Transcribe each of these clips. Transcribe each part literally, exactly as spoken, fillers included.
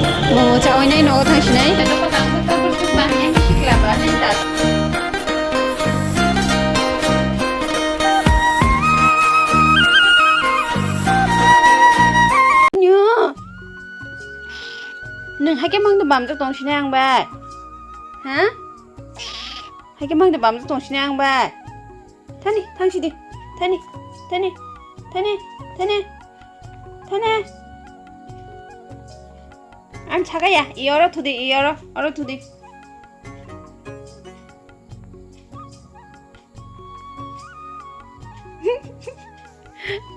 Momo chawi nai nogo thang sinai. Nyo. Nwng haikhe mangno bamjak tong sinai ang bai. Ha? Haikhe mangno bamjak tong sinai ang bai. Thani, thang sidi. Thani, thani, thani, thani, thani. Ang sakaya, i oro thudi, i oro, oro thudi.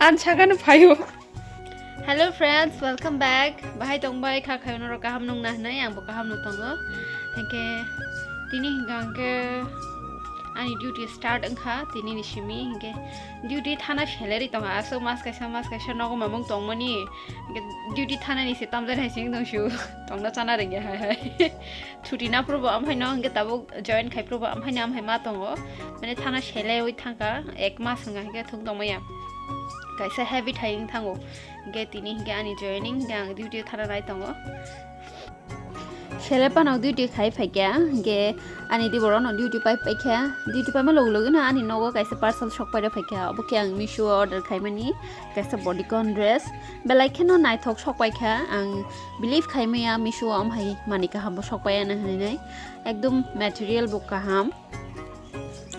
Ang sakano phaio. Hello friends, welcome back. Bahai tongbai kha khayo norok kaham nung na hinai, ang bo kaham no tongo. Hingke tini hingka hingke ani duty start wngkha tini ni simi hingke duty thana salary tongo aswk mas kaisa mas kaisa nogo mamung tongmani hingke duty thana ni se tamjani hai sing tong su tongna chana rengya hai hai. Chuti na phurubo amhaino hingke tabuk join khai phurubo amhaino amhai ma tongo. Mane thana selaiwi thangkha, ek mas hwnga hingke thung tongmaya. Kaisa habit hai wng thango. Hingke tini hingke ani joining, hingke ang duty o thana nai tongo. Selai phano duty khai phaikha, hingke ani diboro no duty pai paikha. Duty paima logi logi no ani nogo kaisa parcel sok pai rw phaikha. Obo khe ang Meesho o order khaimani kaisa bodycon dress. Belai kheno naithok sok paikha. Ang believe khaimaya Meesho o amhai manwi kaham bo sok paiya na hinwi nai. Ekdom material bo kaham.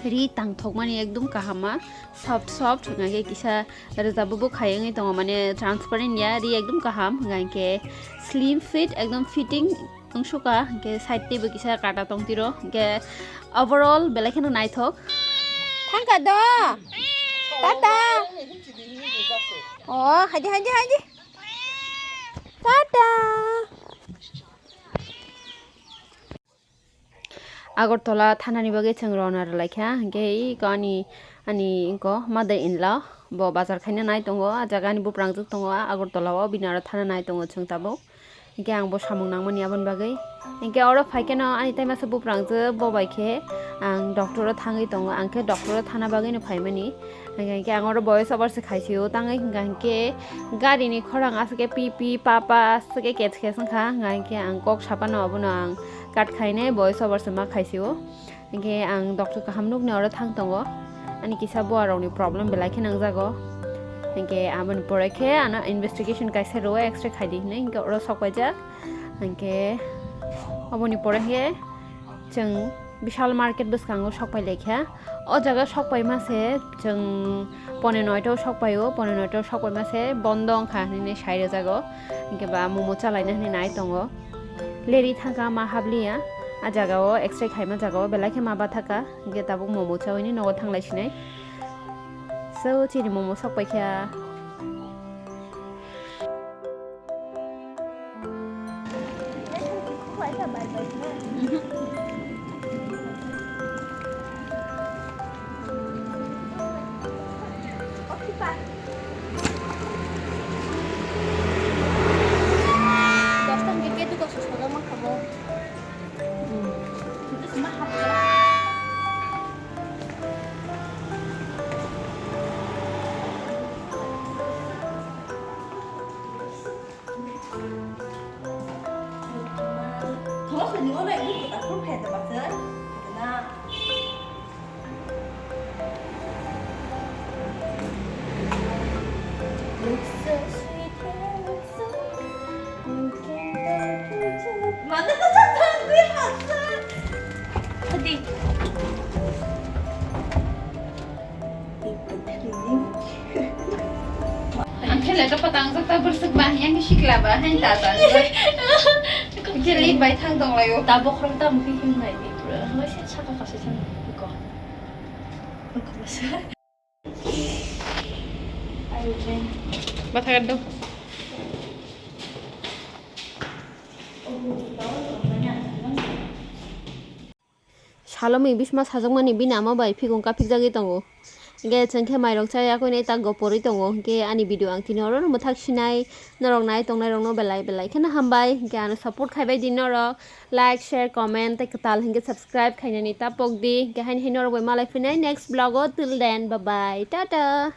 Ri tangthokmani ekdom kaham ma, soft soft, hwnka khe kisa rwjak bo khai wngwi tongo, mane transparent ya, ri ekdom kaham, hwnka khe slim fit, ekdom fitting wngsuka, hwnkhe side tei bo kisa kata tong tiro, hwnkhe overall belai kheno naithok. Thangkha do, tata. Oh, haidi, haidi, haidi. Tata. Agartala thanani bagwi chwng rwna rwlaikha, hwnkhe iko ani, ani iko mother in law bo bazar khaina nai tongo, ah jaga ani buprangjwk tongo, ah Agartala o bini aro thana nai tongo chwng tabuk, hwnkhe ang bo samung nangmani aboni bagwi, hwnkhe oro phaikheno ani taimasa buprangjwk bo bai khe ang doctor o thangwi tongo, ang khe doctor o thana bagwino phaimani. Hingke ang oro voice over se khaisio, tangwi hingka hinkhe gari ni khorang aswk khe pi pi pa pa aswk khe kes kes wngkha, hingka hinkhe ang kok sapano abono ang cut khainai voice over se ma khaisio. Hinkhe ang doctor kaham nukni oro thang tongo, ani kisa buarokni problem belai khe nangjago. Hinkhe aboni pore khe ano investigation kaisa rwo, X-ray khaidi hinwi hinkhe oro sok paijak. Hinkhe oboni pore khe chwng Bishal market bwskango sok pai laikha. O jaga sok paima se chwng pone noito sok paio, pone noito sok paima se bondo wngkha hinwi sai rwjago. Hinkhe ba momo chalaina hinwi nai tongo. Leri thangkha ma habliya. A jaga o X-ray khaima jaga o belai khe ma bathakha. Hinkhe tabuk momo chawi ni nogo thanglai sinai. So chini momo sok paikha. Ang khe leto patang jak ta bwswk ba, yang khe sikla ba, hain ta ta. Khe lip bai thang tong laio. Ta bokhorok ta mukhi him nai di pura. Hoi se saka kasai thang ko. Ko masa. Bathagar do. Salomwi bisma sajwkmani bini ama bai phikung kaphikjagwi tongo. Hinkhe chwng khe mairok chaya khe nai tak goporwi tongo. Hinkhe ani video ang tini oro mwthak sinai, norok nai tongnairokno belai belai kheno hambai. Hinkhe ano support khaibai di norok, like, share, comment tei kwtal hinkhe subscribe khainani ta pokdi. Hinkhe haini hai norok bai malai phinai next vlog o, till then bye bye, tata.